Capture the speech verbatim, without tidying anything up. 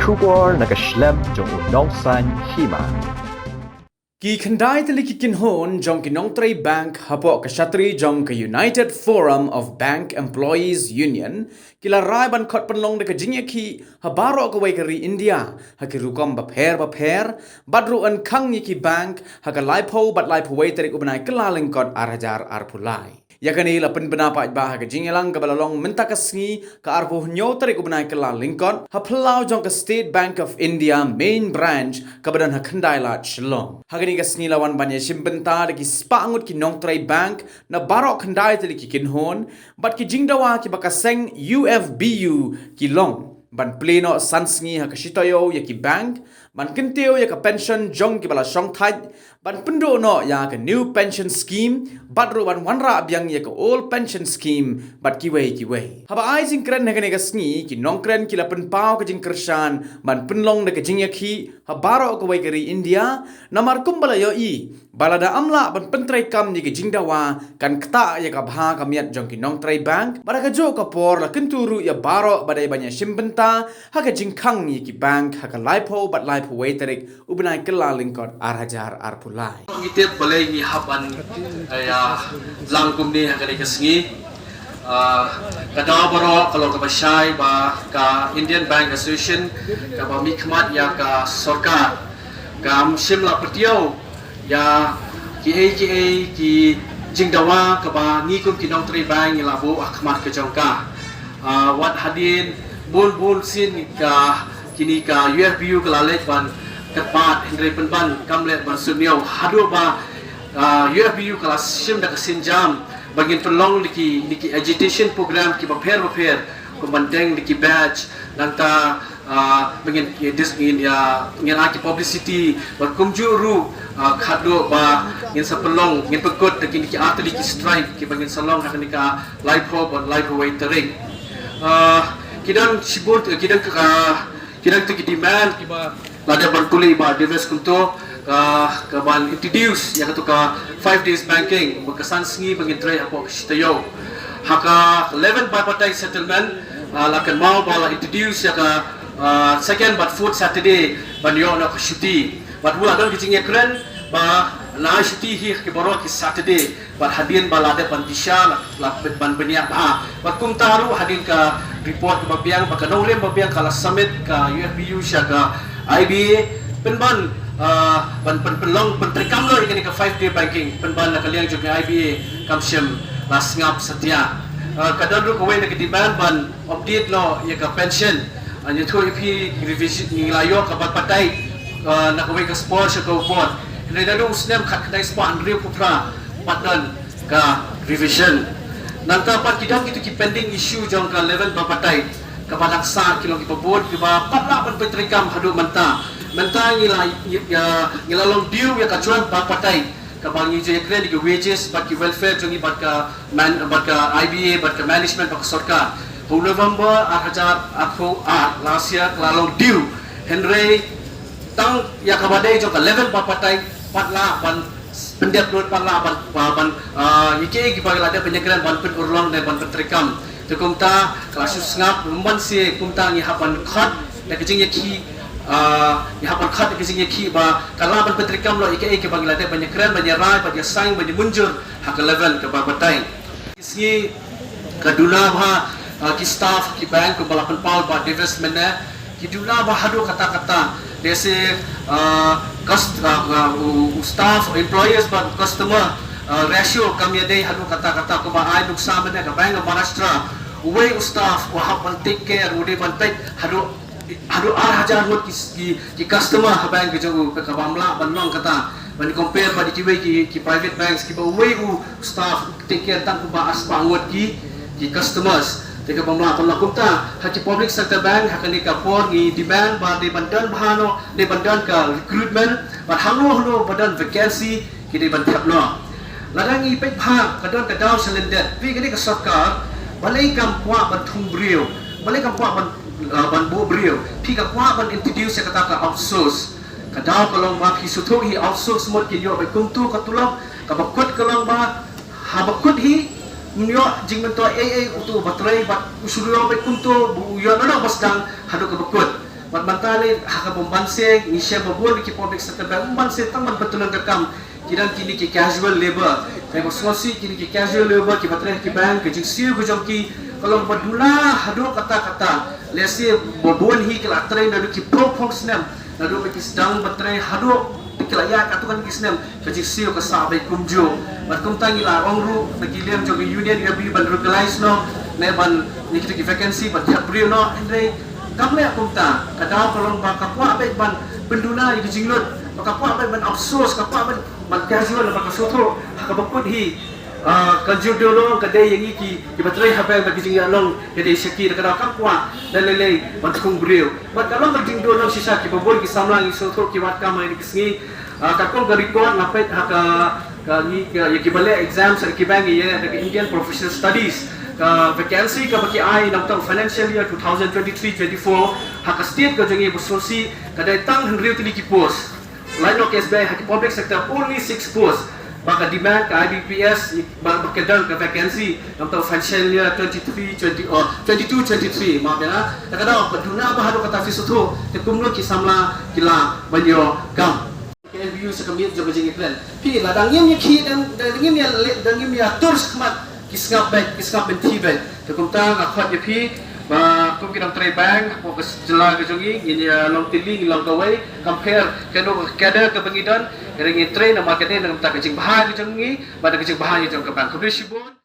Khubor na ka shlem jong u nongsaiñ hima. Ki khyndai tylli ki kynhun jong ki nongtrei bank hapoh ka shatri jong ka United Forum of Bank Employees Union ki la rai ban khot pynlong da ka jingïakhih ha baroh kawei ka ri India ha ki rukom bapher bapher, bad ruh yn khang ïa ki bank ha ka laiphew bad laiphew wei tarik u bnai Kyllalyngkot ar hajar arphew lai. Ïa kane la pynbna paidbah ha ka jingïalang kaba la long mynta ka sngi ka arphew hynñiew tarik u bnai Kyllalyngkot ha phyllaw jong ka State Bank of India Main Branch kaba don ha Khyndailad, Shillong. Ha kane ka sngi la wan ban ïashim bynta da ki spah ngut ki nongtrei bank na baroh khyndai tylli ki kynhun bad ki jingdawa kiba ka seng U F B U ki long ban plie noh san sngi ha ka shi taïew ïa ki bank, ban kyntiew ïa ka pension jong kiba la shongthait, ban pynduh noh ïa ka New Pension Scheme bad ruh ban wanrah biang ïa ka Old Pension Scheme bad kiwei kiwei. Haba ai jingkren ha kane ka sngi, ki nongkren ki la pynpaw ka jingkyrshan ban pynlong da ka jingïakhih ha baroh kawei ka ri India, namar kumba la ïohi ba lada ym lah ban pyntreikam ïa ka jingdawa kan ktah ïa ka bha ka miat jong ki nongtrei bank, bad ha kajuh ka por la kyntu ruh ïa baroh ba dei ban ïashim bynta ha ka jingkhang ïa ki bank ha ka laiphew bad laiphew wei tarik u bnai Kyllalyngkot ar hajar arphew lai. Ngi tip balei ngi hap ban, eh, ïalang kumne ha kane ka sngi. Ah, ka daw baroh ka long kaba shai ba ka Indian Bank Association kaba mihkhmat ïa ka sorkar kam shym la pyrthiaw ïa kiei kiei ki jingdawa kaba ngi kum ki nongtrei bank ngi la buh ha khmat ka jong ka. Ah, wat hadien bun bun sien ka kine ka U F B U ka la leit ban kyrpad, hynrei pynban kam leh ban sumar haduh ba, ah, U F B U ka la shim da ka sienjam ba ngin pynlong da ki, da ki agitation program kiba pher ba pher, kum ban deng da ki badge, nangta, ah, ba ngin, ngin dis-, ngin, ah, ngin ai ki publicity, bad kumjuh ruh, ah, haduh ba ngin sa pynlong, ngin pynkut da kine ki artylli ki strike kiba ngin sa long ha kane ka laiphew bad laiphew wei tarik. Ah, ki don shibun, ki don ka, ki don ki demand kiba la dep ban pule i Bah Davis kumto, ka, ka ban introduce ïa kato ka five days banking, ba ka san sngi ba ngin trei hapoh ka shi taïew. Ha ka eleven bipartite settlement, ah, la kynmaw ba la introduce ïa ka, ah, second bad fourth Saturday ban ïoh noh ka shuti. Bad u la don ka jingïakren ba la shuti hi ha ki baroh ki Saturday. Bad hadien ba la dep ban bishar, la, la ban bniah bha. Bad kumta ruh hadien ka report kaba biang, ba ka nongrim ba biang ka la submit ka U F B U sha ka I B A, pynban, ah, ban pyn-, pynlong, pyntreikam noh ïa kane ka five day banking, pynban na ka liang jong ka I B A kam shym la sngap satia. Ah, ka don ruh kawei na ka demand ban update noh ïa ka pension. Ah, ïathuh ïa phi revision ngi la ïoh ka bipartite, ah, na kawei ka spor sha ka board. Hynrei naduh u snem khatkhyndai spah hynriewphew phra pat don ka revision. Nangta pat ki don kito ki pending issue jong ka eleven bipartite kaba dang sah, ki long kiba bun kiba pat lah ban pyntreikam haduh mynta. Mynta ngi la, ngi, ïa, ngi la long due ïa ka joint bipartite kaba ngi ju ïakren ïa ki wages bad ki welfare jong ngi bad ka man-, bad ka I B A, bad ka management, bad ka sorkar. Ha u November ar hajar arphew ar, last year, ka la long due. Hynrei tang ïa kaba dei jong ka eleven bipartite pat lah ban pyndep lut, pat lah ban, ban, ban, ah, ïa kiei kiba la dep ban ïakren ban pynurlong ne ban pyntreikam. Te kumta ka la shu sngap, lymban seh kumta ngi hap ban khot da ka jingïakhih, ah, ngi hap ban khot da ka jingïakhih ba kan lah ban pyntreikam noh ïa kiei kiba ngi la dep ban ïakren, ban ïarai, ban ïasain, ban ïamynjur ha ka eleven ka bipartite. Ki sngi ka duna bha, ah, ki staff ki bank kumba la pynpaw i Bah Davis mynne, ki duna bha haduh katta katta. Lehse, ah, cost-, ah, ah, u, u staff, employers bad customer, ah, ratio kam ïadei haduh katta katta, kumba ai nuksa mynne ka Bank of Maharashtra, uwei u staff u hap ban take care, u dei ban peit haduh haduh ar hajar ngut ki, ki, ki customer ha bank ka jong u, kaba ym lah ban long kata. Ban compare bad kiwei ki, ki private banks kiba uwei u staff take care tang kumba ar spah ngut ki, ki customers. Te kaba ym lah ban long kumta. Ha ki public sector bank ha kane ka por ngi demand ba dei ban don bha noh, dei ban don ka recruitment, bad hangno hangno ba don vacancy ki dei ban thep noh. Lada ngi peit bha, ka don ka daw shalyndet, phi, kane ka sorkar balei kam kwah ban thung briew, balei kam kwah ban, ah, ban buh briew, phi, ka kwah ban introduce ïa kata ka outsource. Ka daw ka long ba phi sngewthuh hi, outsource mut kin ïoh beit kumto ka tulop. Kaba kut ka long ba haba kut hi, ym ïoh jingmyntoi ei ei uto uba trei, bad u shu ïoh beit kumto, u ïoh naduh ba sdang haduh kaba kut. Bad mynta ne ha ka bym banse ngi shem ba bun ki public sector bank bym banse tang ban pyntyllun ka kam, ki dang kine ki casual labour. Te ba sngewsih kine ki casual labour kiba trei ha ki bank, ka jingsiew ka jong ki ka long ba duna haduh katta katta. Lehse ba bun hi ki la trei naduh ki phraphew snem, naduh ba ki sdang ban trei haduh ki la ïaid katto katne ki snem, ka jingsiew ka sah beit kumjuh. Bad kumta ngi la ong ruh na ki liang jong ka union, ngi hap ban regularize noh ne ban ïa kita ki vacancy ban thep briew noh, hynrei kam leh kumta. Ka daw ka long ba ka kwah beit ban pynduna ïa ki jinglut, ba ka kwah beit ban outsource, ka kwah beit ban casual, ba ka sngewthuh ha kaba kut hi. Ah, ka jingdon long ka dei ïa ngi ki, kiba trei ha bank ba ki jingïalang ka dei sha ki, da ka daw kam kwah lei lei ban thung briew. Bad ka long ka jingdon long shisha, kiba bun ki samla ngi sngewthuh ki wad kam ha kine ki sngi. Ah, katkum ka record nga peit ha ka, ka ngi ka, ïa kiba leh exams ha ki bank, ïa ka Indian Professional Studies, ka vacancy kaba ki ai na ka financial year two thousand twenty-three twenty-four ha ka state ka jong ngi, ba sngewsih ka dei tang hynriew tylli ki post. Lait noh ka S B I ha ki public sector, only six posts. Ba ka demand ka I B P S, ba, ba ka don ka vacancy na ka financial year twenty-three twenty, oh, twenty-two twenty-three, ma bela. Da ka daw ba duna ba haduh katta, phi sngewthuh te kumno ki samla ki lah ban ïoh kam. Ka N B U sa ka miet jong ka jingïakren. Phi la dang ngim ïa ki, dang, dang ngim ïa le-, dang ngim ïa tur shakhmat, ki sngap beit, ki sngap beit, phi beit. Te kumta nga khot ïa phi ba kum ki nongtrei bank hapoh ka jylla ka jong ngi, ngin ïa long tylli, ngin long kawei, compare kano ka cadre kaba ngi don. Ka dei ngin trei namar ka dei na ka bynta ka jingbha ka jong ngi bad ka jingbha ka jong ka bank. Khublei shibun.